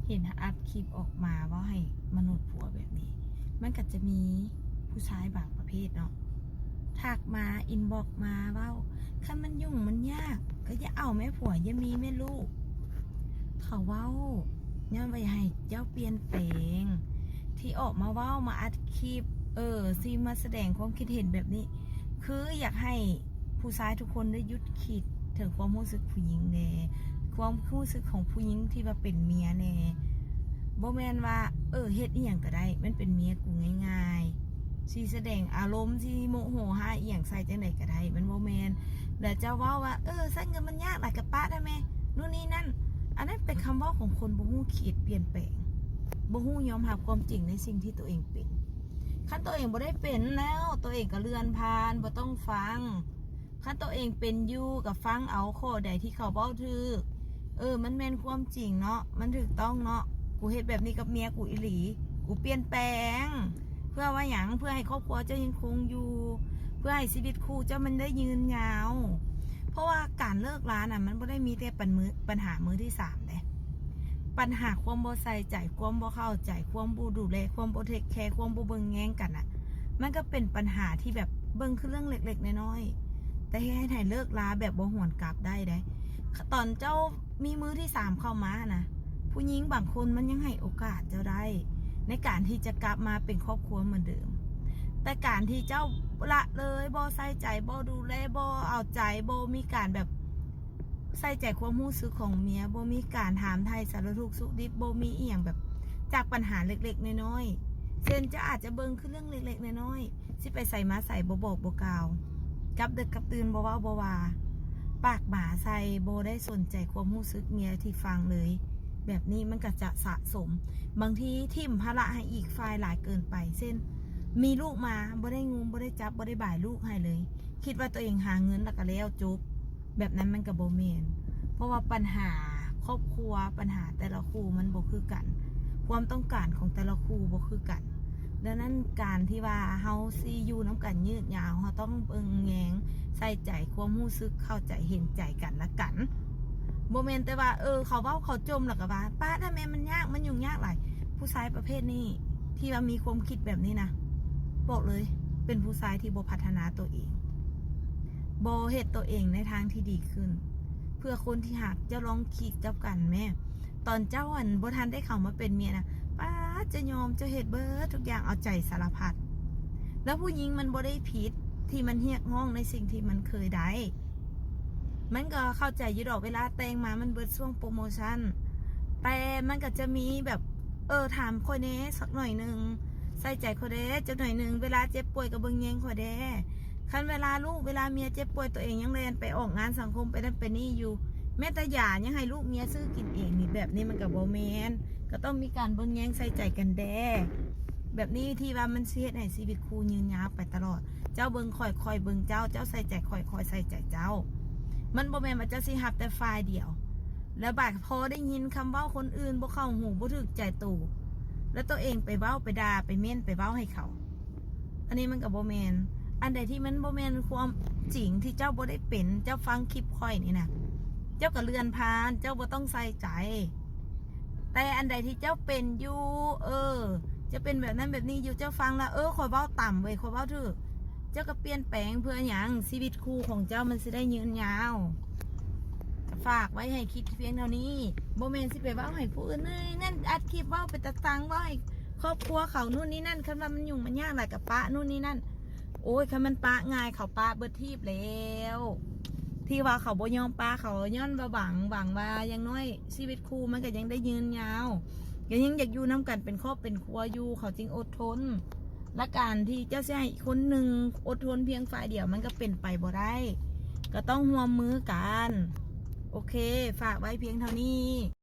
ເຫັນອັດຄລິບອອກມາເວົ້າໃຫ້ມະນຸດຜົວແບບນີ້ ມັນກໍຈະມີຜູ້ຊາຍບາງປະເພດເນາະ ທັກມາ ອິນບັອກມາເວົ້າ ຄັນມັນຫຍຸ້ງມັນຍາກກໍຢ່າເອົາແມ່ຜົວ ຢ່າມີແມ່ລູກ. ເຂົາເວົ້າຍ້ອນວ່າຢາກໃຫ້ເຈົ້າປ່ຽນແປງ ທີ່ອອກມາເວົ້າ ມາອັດຄລິບ ເອີ ທີ່ມາສະແດງຄວາມຄິດເຫັນແບບນີ້ ຄືຢາກໃຫ້ຜູ້ຊາຍທຸກຄົນໄດ້ຢຸດຄິດເຖິງຄວາມຮູ້ສຶກຜູ້ຍິງແດ່ ຄວາມຮູ້ສຶກຂອງຜູ້ຍິງທີ່ວ່າເປັນເມຍແດ່. ບໍ່ແມ່ນວ່າ ເອີ ເຮັດອີ່ຫຍັງກໍໄດ້ ມັນເປັນເມຍກູງ່າຍໆ ຊິສະແດງອາລົມ ຊິໂມໂຫຮ້າຍອີ່ຫຍັງໃສ່ຈັ່ງໃດກໍໄດ້ ມັນບໍ່ແມ່ນ. ແລ້ວເຈົ້າເວົ້າວ່າ ເອີ ຊັ້ນກໍມັນຍາກຫຼາຍ ກໍປະໄດ້ແມ່ ໂນ່ນນີ້ນັ້ນ. ອັນນັ້ນເປັນຄຳເວົ້າຂອງຄົນບໍ່ຮູ້ຄິດປ່ຽນແປງ ບໍ່ຮູ້ຍອມຮັບຄວາມຈິງໃນສິ່ງທີ່ຕົວເອງເປັນ. ຄັນຕົວເອງບໍ່ໄດ້ເປັນແລ້ວ ຕົວເອງກໍເລື່ອນຜ່ານ ບໍ່ຕ້ອງຟັງ. ຄັນຕົວເອງເປັນຢູ່ ກໍຟັງເອົາ ຂໍ້ໃດທີ່ເຂົາເວົ້າຖືກ ເອີ ມັນແມ່ນຄວາມຈິງເນາະ ມັນຖືກຕ້ອງເນາະ ກູເຮັດແບບນີ້ກັບເມຍກູອີ່ຫຼີ ກູປ່ຽນແປງ ເພື່ອວ່າຫຍັງ? ເພື່ອໃຫ້ຄອບຄົວເຈົ້າຍັງຄົງຢູ່ ເພື່ອໃຫ້ຊີວິດຄູ່ເຈົ້າມັນໄດ້ຍືນຍາວ. ເພາະວ່າການເລີກລານະ ມັນບໍ່ໄດ້ມີແຕ່ປັນມື ປັນຫາມືທີສາມເດ້. ບັນຫາຄວາມບໍ່ໃສ່ໃຈ ຄວາມບໍ່ເຂົ້າໃຈ ຄວາມບໍ່ດູແລ ຄວາມບໍ່ເທກແຄ ຄວາມບໍ່ເບິ່ງແຍງກັນນະ ມັນກໍເປັນບັນຫາທີ່ແບບເບິ່ງຄືເລື່ອງເລັກໆນ້ອຍໆ ແຕ່ເຮັດໃຫ້ເລີກລາແບບບໍ່ຫວນກັບໄດ້ເດ້. ຕອນເຈົ້າມີມືທີສາມເຂົ້າມານະ ຜູ້ຍິງບາງຄົນມັນຍັງໃຫ້ໂອກາດເຈົ້າໄດ້ ໃນການທີ່ຈະກັບມາເປັນຄອບຄົວເໝືອນເດີມ. ແຕ່ການທີ່ເຈົ້າລະເລີຍ ບໍ່ໃສ່ໃຈ ບໍ່ດູແລ ບໍ່ເອົາໃຈ ບໍ່ມີການແບບ ໃສ່ໃຈຄວາມຮູ້ສຶກຂອງເມຍ ບໍ່ມີການຖາມໄຖ່ສາລະທຸກສຸກດິບ ບໍ່ມີອີ່ຫຍັງແບບ ຈາກບັນຫາເລັກໆນ້ອຍໆ ເຊັ່ນ ເຈົ້າອາດຈະເບິ່ງຄືເລື່ອງເລັກໆນ້ອຍໆ ຊິໄປໃສມາໃສ ບໍ່ບອກບໍ່ກ່າວ ກັບເດິກກັບຕື່ນ ບໍ່ເວົ້າບໍ່ວ່າ ປາກໝາໃສ່ ບໍ່ໄດ້ສົນໃຈຄວາມຮູ້ສຶກເມຍທີ່ຟັງເລີຍ ແບບນີ້ມັນກໍຈະສະສົມ ບາງທີຖິ້ມພາລະໃຫ້ອີກຝ່າຍຫຼາຍເກີນໄປ ເຊັ່ນ ມີລູກມາ ບໍ່ໄດ້ງຸມ ບໍ່ໄດ້ຈັບ ບໍ່ໄດ້ບາຍລູກໃຫ້ເລີຍ ຄິດວ່າຕົວເອງຫາເງິນແລ້ວກໍແລ້ວຈົບ ແບບນັ້ນມັນກໍບໍ່ແມ່ນ ເພາະວ່າບັນຫາຄອບຄົວ ບັນຫາແຕ່ລະຄູ່ມັນບໍ່ຄືກັນ ຄວາມຕ້ອງການຂອງແຕ່ລະຄູ່ບໍ່ຄືກັນ. ດັ່ງນັ້ນການທີ່ວ່າເຮົາຊິຢູ່ນຳກັນຍືດຍາວ ເຮົາຕ້ອງເບິ່ງແຍງ ໃສ່ໃຈຄວາມຮູ້ສຶກ ເຂົ້າໃຈເຫັນໃຈກັນລະກັນ ບໍ່ແມ່ນແຕ່ວ່າ ເອີ ເຂົາເວົ້າເຂົາຈົ່ມ ແລ້ວກໍວ່າ ປະໄດ້ແມ່ ມັນຍາກ ມັນຫຍຸ້ງຍາກຫຼາຍ. ຜູ້ຊາຍປະເພດນີ້ ທີ່ວ່າມີຄວາມຄິດແບບນີ້ນະ ບອກເລີຍ ເປັນຜູ້ຊາຍທີ່ບໍ່ພັດທະນາຕົວເອງ ບໍ່ເຮັດຕົວເອງໃນທາງທີ່ດີຂຶ້ນ ເພື່ອຄົນທີ່ຮັກ. ເຈົ້າລອງຄິດກັບກັນແມ້ ຕອນເຈົ້າ ອັນ ບໍ່ທັນໄດ້ເຂົ້າມາເປັນເມຍນະ ປາດ ເຈົ້າຍອມ ເຈົ້າເຮັດເບິດທຸກຢ່າງ ເອົາໃຈສາລະພັດ ແລ້ວຜູ້ຍິງມັນບໍ່ໄດ້ຜິດທີ່ມັນຮຽກຮ້ອງໃນສິ່ງທີ່ມັນເຄີຍໄດ້ ມັນກໍເຂົ້າໃຈຢູ່ດອກ ເວລາແຕ່ງມາມັນເບິດຊ່ວງໂປຣໂມຊັນ ແຕ່ມັນກໍຈະມີແບບ ເອີ ຖາມຂ້ອຍແດ່ສັກໜ້ອຍໜຶ່ງ ໃສ່ໃຈຂ້ອຍແດ່ຈັກໜ້ອຍໜຶ່ງ ເວລາເຈັບປ່ວຍກໍເບິ່ງແຍງຂ້ອຍແດ່. ຄັນເວລາລູກ ເວລາເມຍເຈັບປ່ວຍ ຕົວເອງຍັງແລ່ນໄປອອກງານສັງຄົມ ໄປນັ້ນໄປນີ້ຢູ່ ແມ້ແຕ່ຢາຍັງໃຫ້ລູກເມຍຊື້ກິນເອງນີ້ ແບບນີ້ມັນກໍບໍ່ແມ່ນ ກໍຕ້ອງມີການເບິ່ງແຍງໃສ່ໃຈກັນແດ່. ແບບນີ້ທີ່ວ່າມັນຊິເຮັດໃຫ້ຊີວິດຄູ່ຍືນຍາວໄປຕະຫຼອດ. ເຈົ້າເບິ່ງຂ້ອຍ ຂ້ອຍເບິ່ງເຈົ້າ ເຈົ້າໃສ່ໃຈຂ້ອຍ ຂ້ອຍໃສ່ໃຈເຈົ້າ ມັນບໍ່ແມ່ນວ່າເຈົ້າຊິຮັບແຕ່ຝ່າຍດຽວ ແລ້ວບາດພໍໄດ້ຍິນຄຳເວົ້າຄົນອື່ນບໍ່ເຂົ້າຫູ ບໍ່ຖືກໃຈໂຕ ແລ້ວໂຕເອງໄປເວົ້າ ໄປດ່າ ໄປເມ້ນ ໄປເວົ້າໃຫ້ເຂົາ ອັນນີ້ມັນກໍບໍ່ແມ່ນ. ອັນໃດທີ່ມັນບໍ່ແມ່ນຄວາມຈິງ ທີ່ເຈົ້າບໍ່ໄດ້ເປັນ ເຈົ້າຟັງຄລິບຂ້ອຍນີ້ນະ ເຈົ້າກໍເລື່ອນຜ່ານ ເຈົ້າບໍ່ຕ້ອງໃສ່ໃຈ. ແຕ່ອັນໃດທີ່ເຈົ້າເປັນຢູ່ ເອີ ເຈົ້າເປັນແບບນັ້ນແບບນີ້ຢູ່ ເຈົ້າຟັງແລ້ວ ເອີ ຂ້ອຍເວົ້າຕຳເວີຍ ຂ້ອຍເວົ້າຖືກ ເຈົ້າກໍປ່ຽນແປງ ເພື່ອຫຍັງ? ຊີວິດຄູ່ຂອງເຈົ້າມັນຊິໄດ້ຍືນຍາວ. ຝາກໄວ້ໃຫ້ຄິດພຽງເທົ່ານີ້ ບໍ່ແມ່ນຊິໄປເວົ້າໃຫ້ຜູ້ອື່ນ ເອີຍ ນັ້ນອັດຄລິບເວົ້າເປັນຕາຊັງ ເວົ້າໃຫ້ຄອບຄົວເຂົາ ໂນ່ນນີ້ນັ້ນ. ຄັນວ່າມັນຫຍຸ້ງມັນຍາກຫຼາຍກໍປະ ໂນ່ນນີ້ນັ້ນ. ໂອ້ຍ ຄັນມັນປະງ່າຍ ເຂົາປະເບິດທີບແລ້ວ ທີ່ວ່າເຂົາບໍ່ຍອມປະ ເຂົາຍ້ອນວ່າຫວັງ ຫວັງວ່າຢ່າງໜ້ອຍຊີວິດຄູ່ມັນກໍຍັງໄດ້ຍືນຍາວ ກໍຍັງຢາກຢູ່ນຳກັນເປັນຄອບເປັນຄົວຢູ່ ເຂົາຈຶ່ງອົດທົນ. ແລະການທີ່ເຈົ້າຊິໃຫ້ຄົນໜຶ່ງອົດທົນພຽງຝ່າຍດຽວ ມັນກໍເປັນໄປບໍ່ໄດ້ ກໍຕ້ອງຮ່ວມມືກັນ. ໂອເຄ ຝາກໄວ້ພຽງເທົ່ານີ້.